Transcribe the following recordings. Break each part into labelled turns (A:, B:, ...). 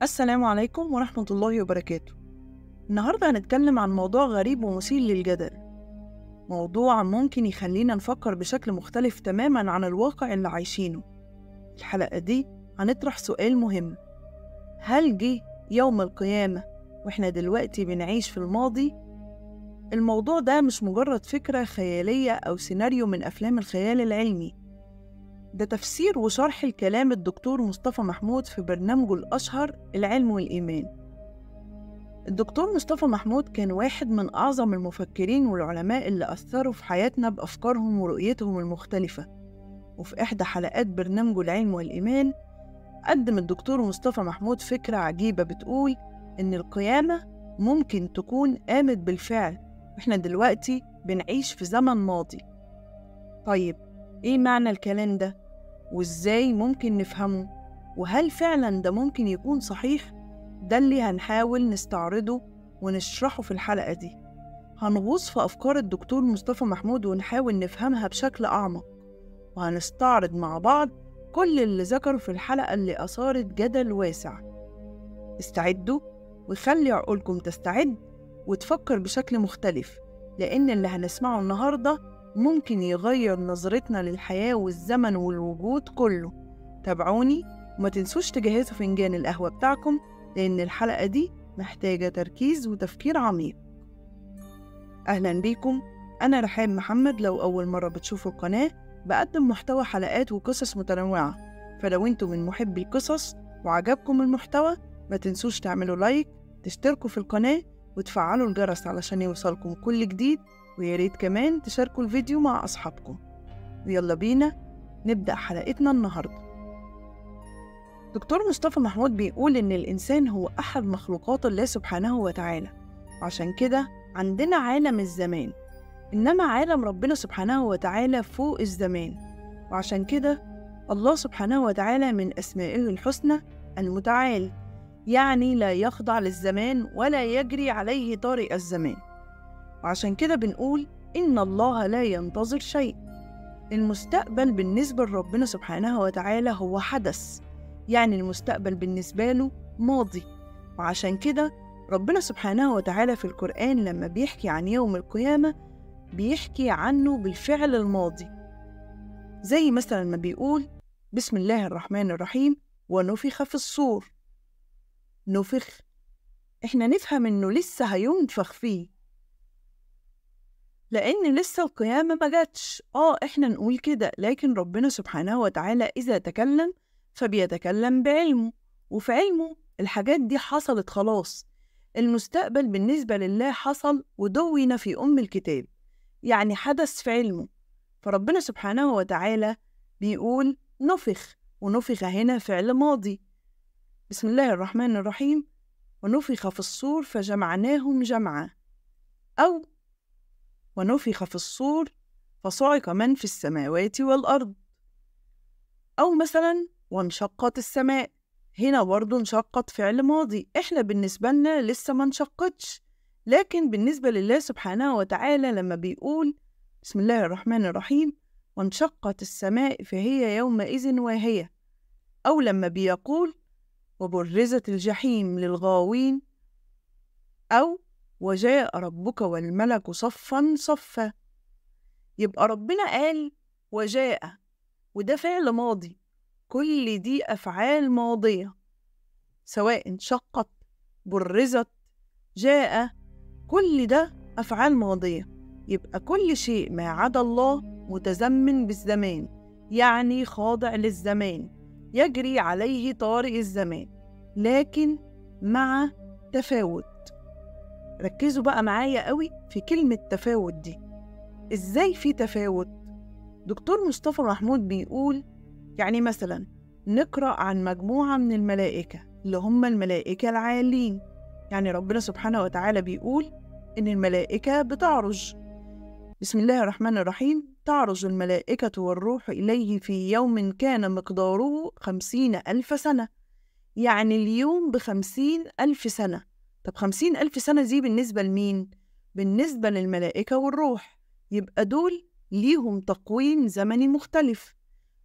A: السلام عليكم ورحمة الله وبركاته. النهاردة هنتكلم عن موضوع غريب ومثير للجدل، موضوع ممكن يخلينا نفكر بشكل مختلف تماماً عن الواقع اللي عايشينه. الحلقة دي هنطرح سؤال مهم: هل جه يوم القيامة وإحنا دلوقتي بنعيش في الماضي؟ الموضوع ده مش مجرد فكرة خيالية أو سيناريو من أفلام الخيال العلمي، ده تفسير وشرح الكلام الدكتور مصطفى محمود في برنامجه الأشهر العلم والإيمان. الدكتور مصطفى محمود كان واحد من أعظم المفكرين والعلماء اللي أثروا في حياتنا بأفكارهم ورؤيتهم المختلفة. وفي إحدى حلقات برنامجه العلم والإيمان قدم الدكتور مصطفى محمود فكرة عجيبة بتقول إن القيامة ممكن تكون قامت بالفعل وإحنا دلوقتي بنعيش في زمن ماضي. طيب إيه معنى الكلام ده؟ وإزاي ممكن نفهمه؟ وهل فعلاً ده ممكن يكون صحيح؟ ده اللي هنحاول نستعرضه ونشرحه في الحلقة دي. هنغوص في أفكار الدكتور مصطفى محمود ونحاول نفهمها بشكل أعمق، وهنستعرض مع بعض كل اللي ذكره في الحلقة اللي أثارت جدل واسع. استعدوا وخلي عقولكم تستعد وتفكر بشكل مختلف، لأن اللي هنسمعه النهاردة ممكن يغير نظرتنا للحياة والزمن والوجود كله. تابعوني وما تنسوش تجهزوا فنجان القهوة بتاعكم، لأن الحلقة دي محتاجة تركيز وتفكير عميق. أهلا بيكم، أنا رحاب محمد. لو أول مرة بتشوفوا القناة، بقدم محتوى حلقات وقصص متنوعة، فلو انتوا من محبي القصص وعجبكم المحتوى ما تنسوش تعملوا لايك، تشتركوا في القناة وتفعلوا الجرس علشان يوصلكم كل جديد، وياريت كمان تشاركوا الفيديو مع أصحابكم. ويلا بينا نبدأ حلقتنا النهاردة. دكتور مصطفى محمود بيقول إن الإنسان هو أحد مخلوقات الله سبحانه وتعالى، عشان كده عندنا عالم الزمان، إنما عالم ربنا سبحانه وتعالى فوق الزمان، وعشان كده الله سبحانه وتعالى من أسمائه الحسنى المتعال، يعني لا يخضع للزمان ولا يجري عليه طارئ الزمان. وعشان كده بنقول إن الله لا ينتظر شيء. المستقبل بالنسبة لربنا سبحانه وتعالى هو حدث، يعني المستقبل بالنسبة له ماضي. وعشان كده ربنا سبحانه وتعالى في القرآن لما بيحكي عن يوم القيامة بيحكي عنه بالفعل الماضي، زي مثلا ما بيقول بسم الله الرحمن الرحيم ونفخ في الصور. نفخ، احنا نفهم انه لسه هينفخ فيه، لأن لسه القيامة ما جاتش. احنا نقول كده، لكن ربنا سبحانه وتعالى إذا تكلم فبيتكلم بعلمه، وفي علمه الحاجات دي حصلت خلاص. المستقبل بالنسبة لله حصل ودون في أم الكتاب، يعني حدث في علمه. فربنا سبحانه وتعالى بيقول نفخ، ونفخ هنا فعل ماضي. بسم الله الرحمن الرحيم ونفخ في الصور فجمعناهم جمعا، أو ونفخ في الصور فصعق من في السماوات والأرض، أو مثلا وانشقت السماء. هنا برضو انشقت فعل ماضي، احنا بالنسبة لنا لسه ما انشقتش، لكن بالنسبة لله سبحانه وتعالى لما بيقول بسم الله الرحمن الرحيم وانشقت السماء فهي يومئذ واهية، أو لما بيقول وبرزت الجحيم للغاوين، أو وجاء ربك والملك صفا صفا. يبقى ربنا قال وجاء، وده فعل ماضي. كل دي أفعال ماضية، سواء انشقت، برزت، جاء، كل ده أفعال ماضية. يبقى كل شيء ما عدا الله متزمن بالزمان، يعني خاضع للزمان، يجري عليه طارئ الزمان، لكن مع تفاوت. ركزوا بقى معايا قوي في كلمة تفاوت دي. إزاي في تفاوت؟ دكتور مصطفى محمود بيقول يعني مثلا نقرأ عن مجموعة من الملائكة اللي هم الملائكة العالين، يعني ربنا سبحانه وتعالى بيقول إن الملائكة بتعرج. بسم الله الرحمن الرحيم تعرج الملائكة والروح إليه في يوم كان مقداره 50,000 سنة، يعني اليوم ب50,000 سنة. طب 50,000 سنة دي بالنسبة لمين؟ بالنسبة للملائكة والروح. يبقى دول ليهم تقويم زمني مختلف،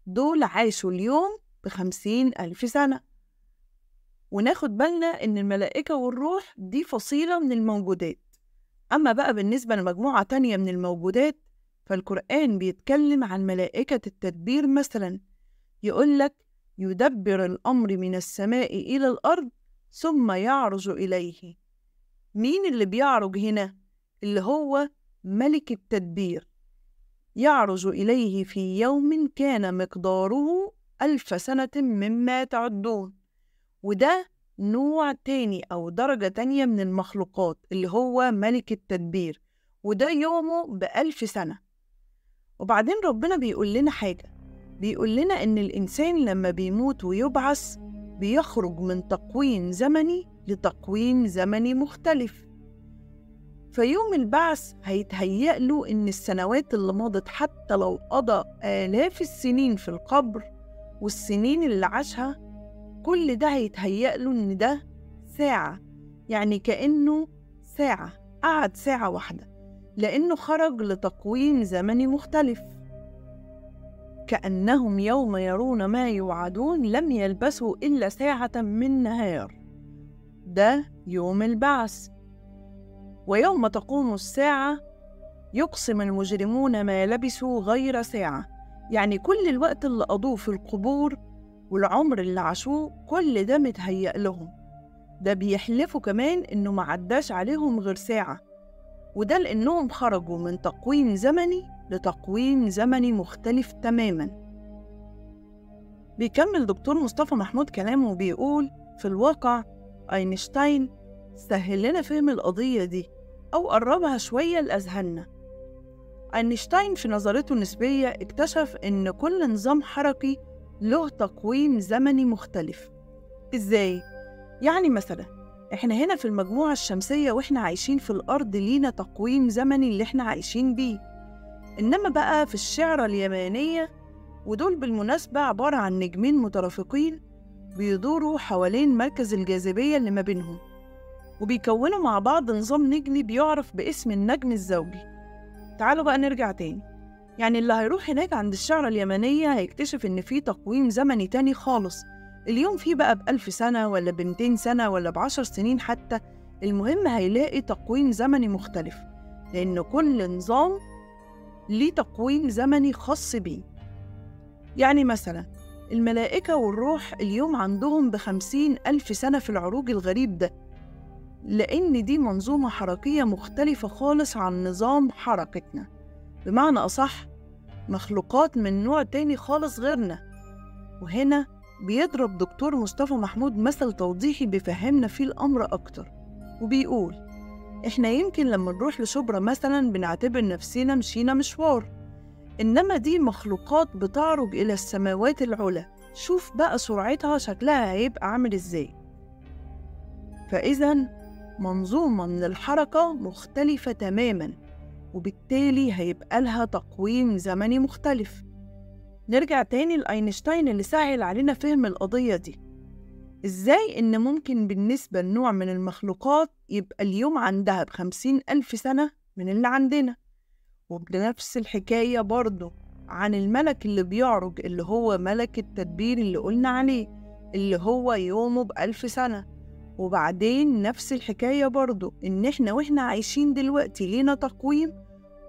A: دول عاشوا اليوم ب50,000 سنة. وناخد بالنا إن الملائكة والروح دي فصيلة من الموجودات. أما بقى بالنسبة لمجموعة تانية من الموجودات، فالقرآن بيتكلم عن ملائكة التدبير مثلا، يقولك يدبر الأمر من السماء إلى الأرض ثم يعرج إليه. مين اللي بيعرج هنا؟ اللي هو ملك التدبير، يعرج إليه في يوم كان مقداره 1000 سنة مما تعدون. وده نوع تاني أو درجة تانية من المخلوقات اللي هو ملك التدبير، وده يومه ب1000 سنة. وبعدين ربنا بيقول لنا حاجة، بيقول لنا إن الإنسان لما بيموت ويبعث بيخرج من تقويم زمني لتقويم زمني مختلف. فيوم البعث هيتهيأ له إن السنوات اللي مضت حتى لو قضى آلاف السنين في القبر والسنين اللي عاشها، كل ده هيتهيأ له إن ده ساعة، يعني كأنه ساعة قعد ساعة واحدة، لأنه خرج لتقويم زمني مختلف. كأنهم يوم يرون ما يوعدون لم يلبثوا إلا ساعة من نهار. ده يوم البعث. ويوم تقوم الساعة يقسم المجرمون ما لبثوا غير ساعة، يعني كل الوقت اللي قضوه في القبور والعمر اللي عاشوه كل ده متهيأ لهم. ده بيحلفوا كمان إنه ما عداش عليهم غير ساعة، وده لأنهم خرجوا من تقويم زمني لتقويم زمني مختلف تماماً. بيكمل دكتور مصطفى محمود كلامه وبيقول في الواقع أينشتاين سهل لنا فهم القضية دي أو قربها شوية لأذهاننا. أينشتاين في نظرته النسبية اكتشف إن كل نظام حركي له تقويم زمني مختلف. إزاي؟ يعني مثلا إحنا هنا في المجموعة الشمسية وإحنا عايشين في الأرض لينا تقويم زمني اللي إحنا عايشين بيه، إنما بقى في الشعرة اليمانية، ودول بالمناسبة عبارة عن نجمين مترافقين بيدوروا حوالين مركز الجاذبية اللي ما بينهم، وبيكونوا مع بعض نظام نجمي بيعرف باسم النجم الزوجي. تعالوا بقى نرجع تاني، يعني اللي هيروح هناك عند الشعرة اليمنية هيكتشف إن في تقويم زمني تاني خالص، اليوم فيه بقى ب1000 سنة ولا ب200 سنة ولا ب10 سنين حتى، المهم هيلاقي تقويم زمني مختلف، لأن كل نظام ليه تقويم زمني خاص بيه. يعني مثلا الملائكة والروح اليوم عندهم ب50,000 سنة في العروج الغريب ده، لأن دي منظومة حركية مختلفة خالص عن نظام حركتنا، بمعنى أصح مخلوقات من نوع تاني خالص غيرنا. وهنا بيضرب دكتور مصطفى محمود مثل توضيحي بيفهمنا فيه الأمر أكتر، وبيقول إحنا يمكن لما نروح لشبرا مثلا بنعتبر نفسنا مشينا مشوار، إنما دي مخلوقات بتعرج إلى السماوات العلى، شوف بقى سرعتها شكلها هيبقى عامل إزاي. فإذا منظومة من الحركة مختلفة تماماً، وبالتالي هيبقى لها تقويم زمني مختلف. نرجع تاني لأينشتاين اللي سهل علينا فهم القضية دي، إزاي إن ممكن بالنسبة لنوع من المخلوقات يبقى اليوم عندها ب50,000 سنة من اللي عندنا. وبنفس الحكاية برضو عن الملك اللي بيعرج اللي هو ملك التدبير اللي قلنا عليه اللي هو يومه ب1000 سنة. وبعدين نفس الحكاية برضو إن إحنا وإحنا عايشين دلوقتي لينا تقويم،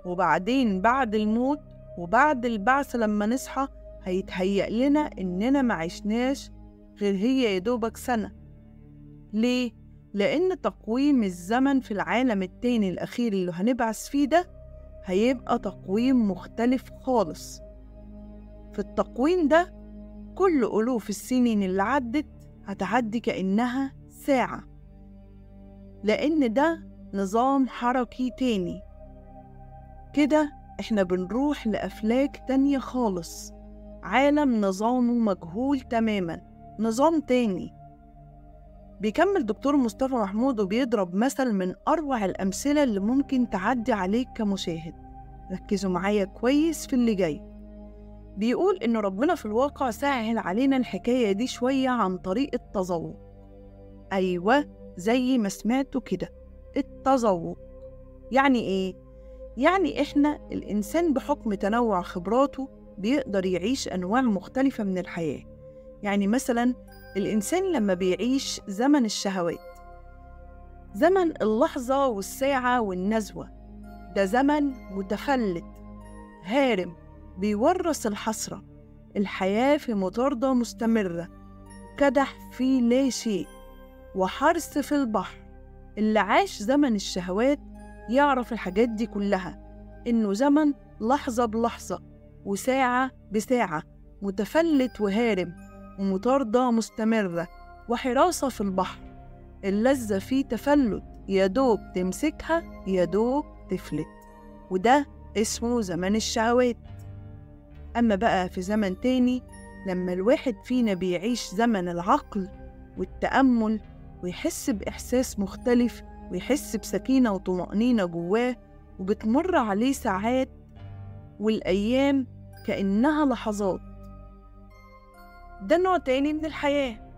A: وبعدين بعد الموت وبعد البعث لما نصحى هيتهيأ لنا إننا ما عشناش غير هي يدوبك سنة. ليه؟ لأن تقويم الزمن في العالم التاني الأخير اللي هنبعث فيه ده هيبقى تقويم مختلف خالص. في التقويم ده كل ألوف السنين اللي عدت هتعدي كأنها ساعة، لأن ده نظام حركي تاني. كده إحنا بنروح لأفلاك تانية خالص، عالم نظامه مجهول تماما، نظام تاني. بيكمل دكتور مصطفى محمود وبيضرب مثل من أروع الأمثلة اللي ممكن تعدي عليك كمشاهد، ركزوا معايا كويس في اللي جاي. بيقول إن ربنا في الواقع سهل علينا الحكاية دي شوية عن طريق التذوق. أيوة زي ما سمعتوا كده، التذوق. يعني إيه؟ يعني إحنا الإنسان بحكم تنوع خبراته بيقدر يعيش أنواع مختلفة من الحياة. يعني مثلا الإنسان لما بيعيش زمن الشهوات، زمن اللحظة والساعة والنزوة، ده زمن متفلت هارب بيورث الحسرة، الحياة في مطاردة مستمرة، كدح في لا شيء وحرص في البحر. اللي عاش زمن الشهوات يعرف الحاجات دي كلها، إنه زمن لحظة بلحظة وساعة بساعة، متفلت وهارب ومطاردة مستمرة وحراسة في البحر. اللذة فيه تفلت، يا دوب تمسكها يا دوب تفلت، وده اسمه زمن الشهوات. أما بقى في زمن تاني، لما الواحد فينا بيعيش زمن العقل والتأمل ويحس بإحساس مختلف ويحس بسكينة وطمأنينة جواه، وبتمر عليه ساعات والأيام كأنها لحظات، ده نوع تاني من الحياة.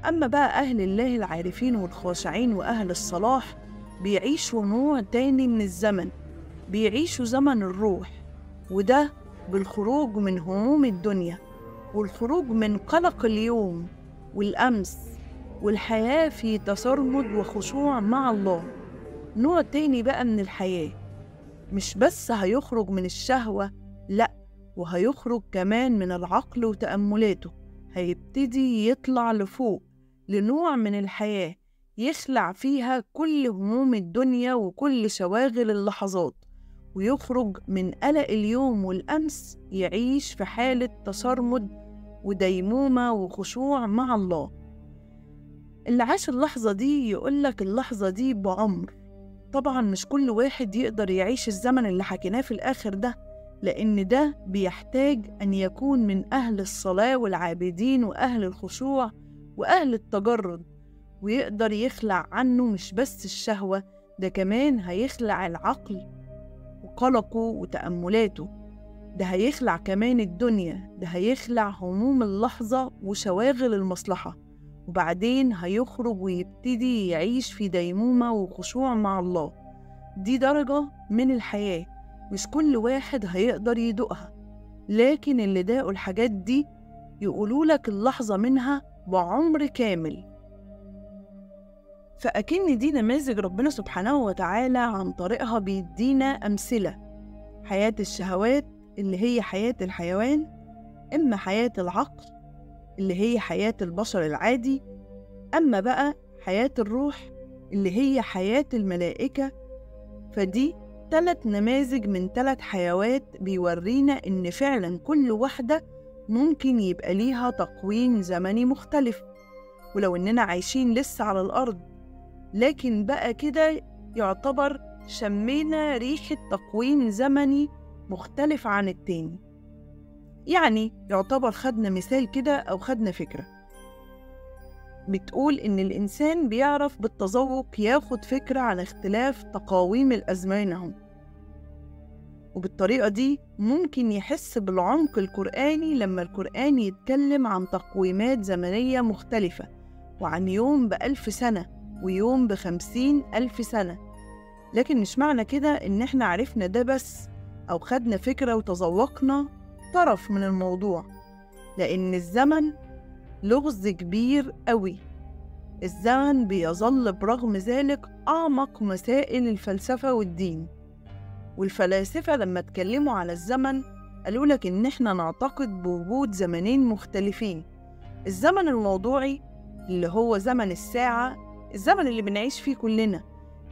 A: أما بقى أهل الله العارفين والخاشعين وأهل الصلاح بيعيشوا نوع تاني من الزمن، بيعيشوا زمن الروح، وده بالخروج من هموم الدنيا والخروج من قلق اليوم والأمس والحياة في تسرمد وخشوع مع الله. نوع تاني بقى من الحياة، مش بس هيخرج من الشهوة، لأ، وهيخرج كمان من العقل وتأملاته، هيبتدي يطلع لفوق لنوع من الحياة يخلع فيها كل هموم الدنيا وكل شواغل اللحظات، ويخرج من قلق اليوم والأمس، يعيش في حالة تسرمد وديمومة وخشوع مع الله. اللي عاش اللحظة دي يقولك اللحظة دي بعمر. طبعا مش كل واحد يقدر يعيش الزمن اللي حكيناه في الآخر ده، لأن ده بيحتاج أن يكون من أهل الصلاة والعابدين وأهل الخشوع وأهل التجرد، ويقدر يخلع عنه مش بس الشهوة، ده كمان هيخلع العقل وقلقه وتأملاته، ده هيخلع كمان الدنيا، ده هيخلع هموم اللحظة وشواغل المصلحة، وبعدين هيخرج ويبتدي يعيش في ديمومة وخشوع مع الله. دي درجة من الحياة مش كل واحد هيقدر يدوقها، لكن اللي داقوا الحاجات دي يقولولك اللحظة منها بعمر كامل. فأكن دي نماذج ربنا سبحانه وتعالى عن طريقها بيدينا أمثلة: حياة الشهوات اللي هي حياة الحيوان، إما حياة العقل اللي هي حياة البشر العادي، أما بقى حياة الروح اللي هي حياة الملائكة. فدي 3 نماذج من 3 حيوات بيورينا إن فعلا كل واحدة ممكن يبقى ليها تقويم زمني مختلف، ولو إننا عايشين لسه على الأرض، لكن بقى كده يعتبر شمينا ريحة تقويم زمني مختلف عن التاني. يعني يعتبر خدنا مثال كده أو خدنا فكرة بتقول إن الإنسان بيعرف بالتذوق ياخد فكرة عن اختلاف تقاويم الأزمان، وبالطريقة دي ممكن يحس بالعمق القرآني لما القرآن يتكلم عن تقويمات زمنية مختلفة، وعن يوم ب1000 سنة ويوم ب50,000 سنة. لكن مش معنى كده إن إحنا عرفنا ده بس أو خدنا فكرة وتذوقنا طرف من الموضوع، لأن الزمن لغز كبير قوي. الزمن بيظل برغم ذلك أعمق مسائل الفلسفة والدين. والفلاسفة لما اتكلموا على الزمن قالوا لك إن إحنا نعتقد بوجود زمنين مختلفين: الزمن الموضوعي اللي هو زمن الساعة، الزمن اللي بنعيش فيه كلنا،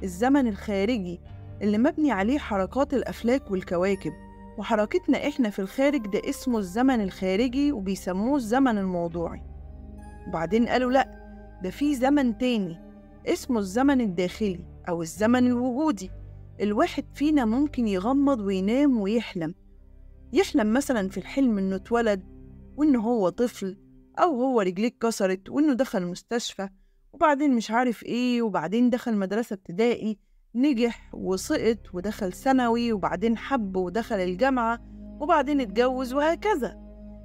A: الزمن الخارجي اللي مبني عليه حركات الأفلاك والكواكب وحركتنا إحنا في الخارج، ده اسمه الزمن الخارجي وبيسموه الزمن الموضوعي. وبعدين قالوا لأ، ده في زمن تاني اسمه الزمن الداخلي أو الزمن الوجودي. الواحد فينا ممكن يغمض وينام ويحلم، يحلم مثلا في الحلم إنه اتولد وإنه هو طفل، أو هو رجليه اتكسرت وإنه دخل مستشفى وبعدين مش عارف إيه، وبعدين دخل مدرسة ابتدائي، نجح وسقط ودخل ثانوي، وبعدين حب ودخل الجامعة، وبعدين اتجوز، وهكذا.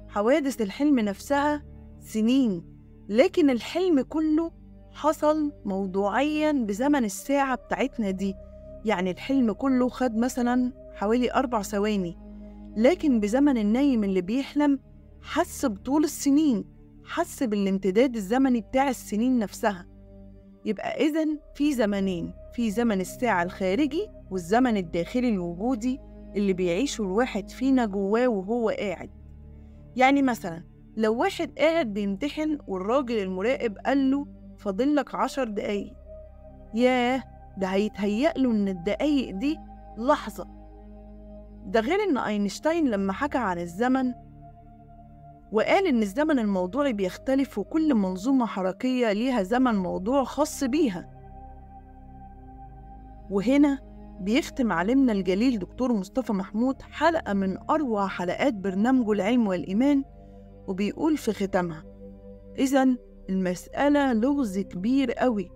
A: حوادث الحلم نفسها سنين، لكن الحلم كله حصل موضوعياً بزمن الساعة بتاعتنا دي. يعني الحلم كله خد مثلاً حوالي 4 ثواني، لكن بزمن النايم اللي بيحلم حس بطول السنين، حس بالامتداد الزمني بتاع السنين نفسها. يبقى إذن في زمنين، في زمن الساعة الخارجي والزمن الداخلي الوجودي اللي بيعيشه الواحد فينا جواه وهو قاعد. يعني مثلا لو واحد قاعد بيمتحن والراجل المراقب قال له فاضلك 10 دقايق، ياه ده هيتهيأ له إن الدقايق دي لحظة. ده غير إن أينشتاين لما حكى عن الزمن وقال إن الزمن الموضوعي بيختلف وكل منظومة حركية ليها زمن موضوع خاص بيها. وهنا بيختم عالمنا الجليل دكتور مصطفى محمود حلقة من أروع حلقات برنامجه العلم والإيمان، وبيقول في ختامها: إذن المسألة لغز كبير قوي،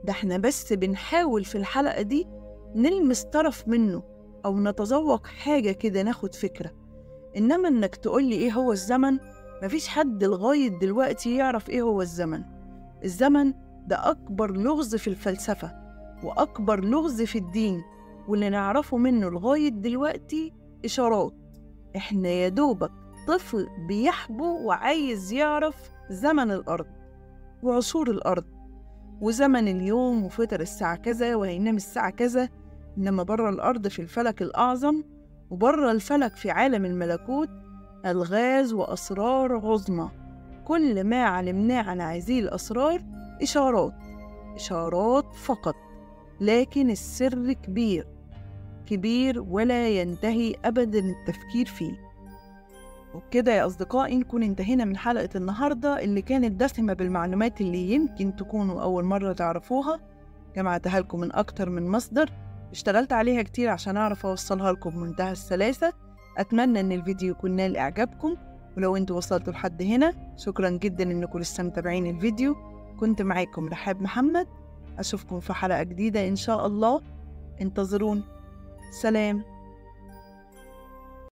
A: ده احنا بس بنحاول في الحلقة دي نلمس طرف منه أو نتذوق حاجة كده ناخد فكرة، إنما إنك تقولي إيه هو الزمن، مفيش حد لغاية دلوقتي يعرف إيه هو الزمن. الزمن ده أكبر لغز في الفلسفة وأكبر لغز في الدين، واللي نعرفه منه لغاية دلوقتي إشارات. إحنا يا دوبك طفل بيحبو وعايز يعرف زمن الأرض وعصور الأرض وزمن اليوم وفطر الساعة كذا وهينام الساعة كذا، إنما بره الأرض في الفلك الأعظم وبره الفلك في عالم الملكوت ألغاز وأسرار عظمى. كل ما علمناه عن هذه الأسرار إشارات، إشارات فقط، لكن السر كبير كبير ولا ينتهي أبداً التفكير فيه. وبكده يا أصدقائي نكون انتهينا من حلقة النهاردة اللي كانت دسمة بالمعلومات اللي يمكن تكونوا أول مرة تعرفوها، جمعتها لكم من أكتر من مصدر، اشتغلت عليها كتير عشان أعرف أوصلها لكم بمنتهى السلاسة. أتمنى إن الفيديو يكون نال إعجابكم، ولو انتوا وصلتوا لحد هنا شكرا جدا إنكم لسه متابعين الفيديو. كنت معاكم رحاب محمد، أشوفكم في حلقة جديدة إن شاء الله، انتظرون. سلام.